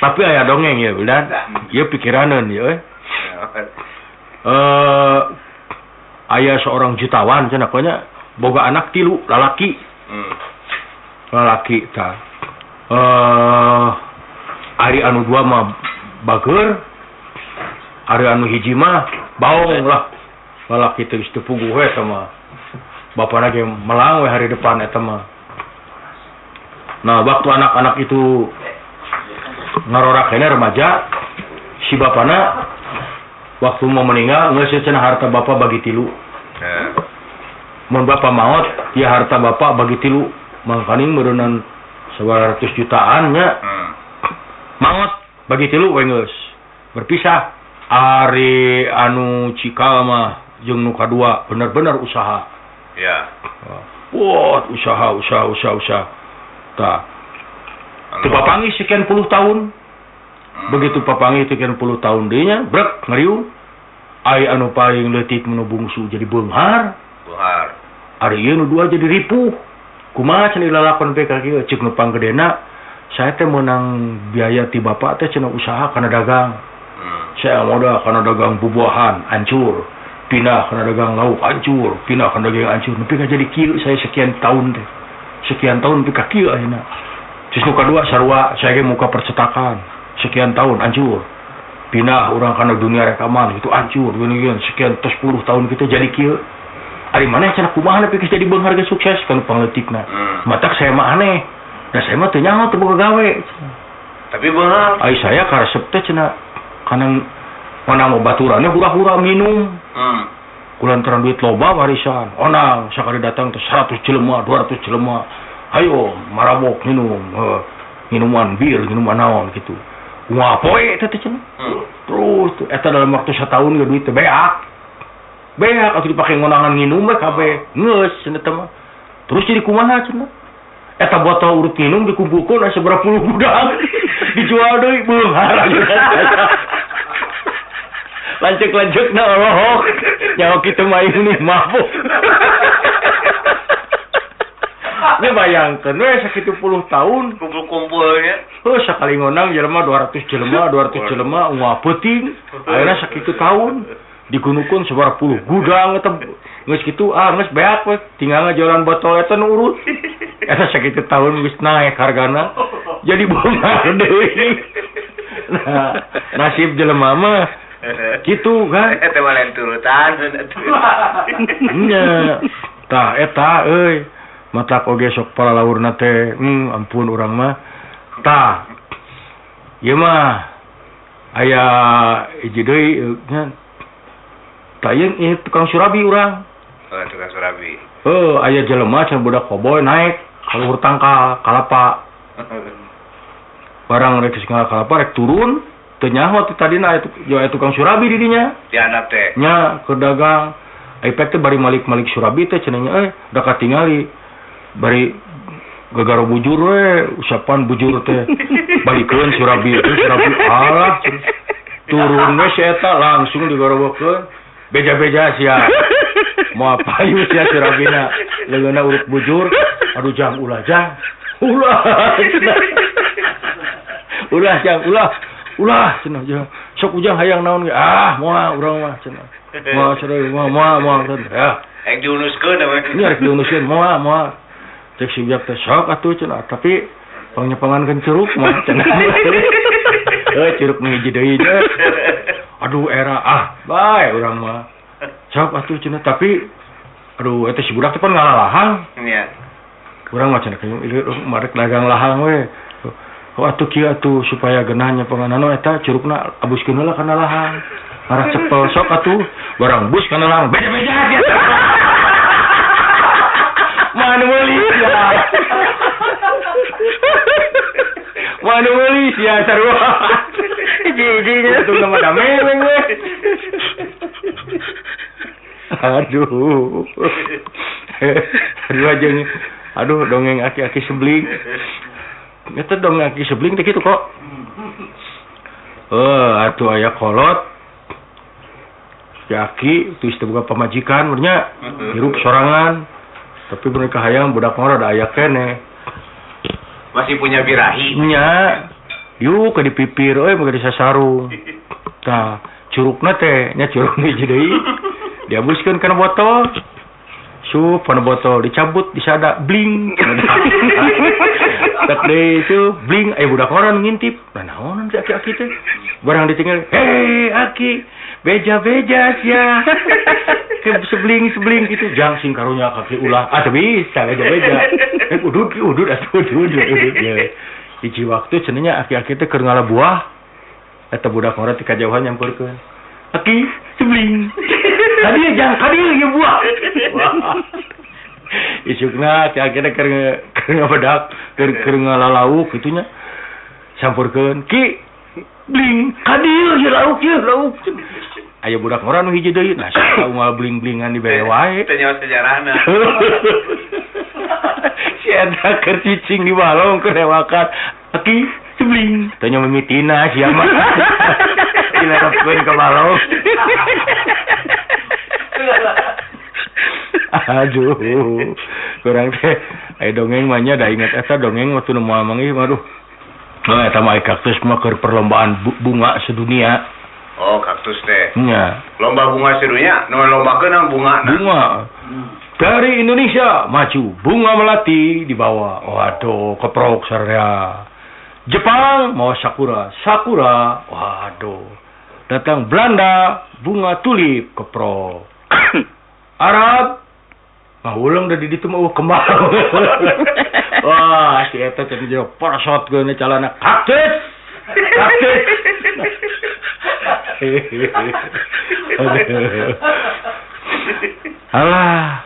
Tapi aya dongeng ya, Wildan. Ieu pikiraneun ieu euy. Aya seorang jutawan cenah nya boga anak 3 lalaki. Lalaki tah. Ari anu 2 mah bageur, ari anu 1 mah baong lah. Lalaki teh geus teu puguh we eta mah. Bapana ge melang we hari depan eta mah. Nah, waktu anak-anak itu ngarorak kene remaja, si bapana waktu mau meninggal geus cenah harta bapa bagi 3. Mun bapa maot, ya harta bapa bagi 3. Mangkaning meureunnan 100 jutaan nya. Maot bagi 3 we geus. Berpisah. Ari anu cikal mah jeung nu kadua bener-bener usaha. Ya. Wah, usaha. Tah. Teu papanggih sekian puluh tahun. Begitu papanggih sekian puluh tahun deui nya, brek ngariung. Ai anu paling leutik nu bungsu jadi beunghar. Beunghar. Ari ieu nu 2 jadi ripuh. Kumaha cenah lalakon teh ka kieu ceuk nu panggedena, saya teh meunang biaya ti bapak teh cenah usaha kana dagang. Saya modal kana dagang bubuahan hancur. Pindah kana dagang lauk hancur, pindah kana dagang hancur. Nepi ka jadi kieu saya sekian tahun teh. Sekian tahun nepi ka kieu ayeuna. Terus nu kadua sarua, saya ge muka percetakan. Sekian tahun hancur. Pindah urang kana dunia rekaman itu hancur, gini-gini sekian tos 10 tahun kita jadi kieu. Ari maneh cenah kumaha nepi geus jadi beunghar geus sukses kan pangleutikna. Matak saya mah aneh. Da saya mah teu nyaho teu boga gawe. Tapi beunghar. Ai saya karesep teh cenah kana mana baturannya hura-hura minum. Kulantaran duit loba warisan. Onang sakali datang teh 100 jelema, 200 jelema. Ayo marabok minum, minuman bir, minuman naon gitu. Wah, poe teh teh cenah. Terus tuh eta dalam waktu setahun ge duit teh beak. Beak atuh dipake ngonangan nginum we kabeh. Geus cenah teh mah. Terus jadi kumaha cenah? Eta botol urut minum dikumpulkeun aya sabaraha puluh gudang. Dijual deui beunghar. Lanceuk-lanceukna olohok. Nyawa kitu mah ini mabuk. Ini bayangkeun we sakitu puluh tahun kumpul-kumpulnya. Heuh sakali ngonang jelema 200 jelema, 200 jelema ungah peuting. Ayeuna sakitu tahun digunukeun sabaraha puluh gudang eta geus kitu ah geus beak we tinggal ngajualan botol eta nu urut. Eta sakitu tahun geus naek hargana jadi beunghar deui. Nah, nasib jelema mah kitu kan. Eta mah lain turutan. Nya. Tah eta euy. Matak oge sok palalaurna teh, ampun urang mah. Tah. Ieu mah aya hiji deui nya. Tah ieu tukang surabi urang. Oh, tukang surabi. Heuh, aya jelema cenah budak koboy naik ka luhur tangkal kalapa. Barang rek geus kalapa rek turun, teu nyaho teh tadina aya tukang surabi di dinya. Di handap teh. Nya keur dagang. Ai pek teh bari malik-malik surabi teh cenah nya euy, da katingali. Bari gagaro bujur we, usapan bujur teh. Balikeun surabi teh, surabi alah. Turun we si eta langsung digorowokeun. Beja-beja sia. Moal payu sia surabina. Leungeunna urut bujur. Aduh jang ulah jang. Ulah. Ulah jang ulah. Ulah cenah jang. Sok ujang hayang naon ge? Ah, moal urang mah cenah. Moal cenah moal moal moal cenah. Ya. Rek diunuskeun apa? Ini rek diunuskeun moal moal. Cek si ujang teh sok atuh cenah, tapi pangnyepangankeun curug mah cenah. Heuh curug nu hiji deui teh. Aduh era ah bae urang mah. Sok atuh cenah tapi aduh eta si budak teh pan ngalalahang. Nya. Urang mah cenah ieu marek dagang lahang we. Oh atuh kieu atuh supaya geunah nyepangan eta curugna abuskeun heula kana lahang. Arah cepel sok atuh barang bus kana lahang beja-beja dia. Mana meuli ya. Mana meuli sia sarua. Hiji-hiji itu nama dameweng we. Aduh. Aduh aja nih. Aduh dongeng aki-aki sebling. Eta dongeng aki sebling teh kitu kok. Atuh aya kolot. Si aki tuh teu boga pamajikan nya hirup sorangan. Tapi mereka hayang budak mah rada aya keneh. Masih punya birahi. Nya. Yuk ke di pipir euy make disasarung. Tah, curugna teh nya curug hiji deui. Diabuskeun kana botol. Sup kana botol dicabut disada bling. Tak deui itu bling aya budak orang ngintip. Nah naonan si aki-aki teh. Barang ditinggal, "Hei aki, beja-beja sia." Ke sebling-sebling gitu jang sing karunya kaki ulah. Ah teu bisa beja-beja. Udud udud atuh udud udud ya. Hiji waktu cenah aki-aki teh keur ngala buah. Eta budak ngora ti kajauhan nyamperkeun. Aki sebling. Kadieu jang kadieu ieu buah. Wah. Isukna aki-aki teh keur ngabedak, keur ngalalauk kitu nya. Sampurkeun, "Ki, bling, kadieu ieu lauk ieu lauk." Aya budak ngora nu hiji deui, nah sia unggal bling-blingan dibere wae. Teu nyaho sejarahna. Si eta keur cicing di balong keur rewakan. Aki sebling, teu nya mimitina sia mah. Dilarapkeun ka balong. Aduh, kurang teh aya dongeng mah nya da inget eta dongeng waktu nu moal manggih mah aduh. Nah, eta mah kaktus mah keur perlombaan bunga sedunia. Oh, kaktus teh. Nya. Lomba bunga sedunia, nu lombakeun naon bunga? Bunga. Dari Indonesia maju, bunga melati dibawa. Waduh, keprok sararea. Jepang mau sakura, sakura. Waduh. Datang Belanda, bunga tulip keprok. Arab ngahuleng da di ditu mah kembang. Wah, si eta teh jeung parasot geuna calana kaktus. Kaktus. Alah.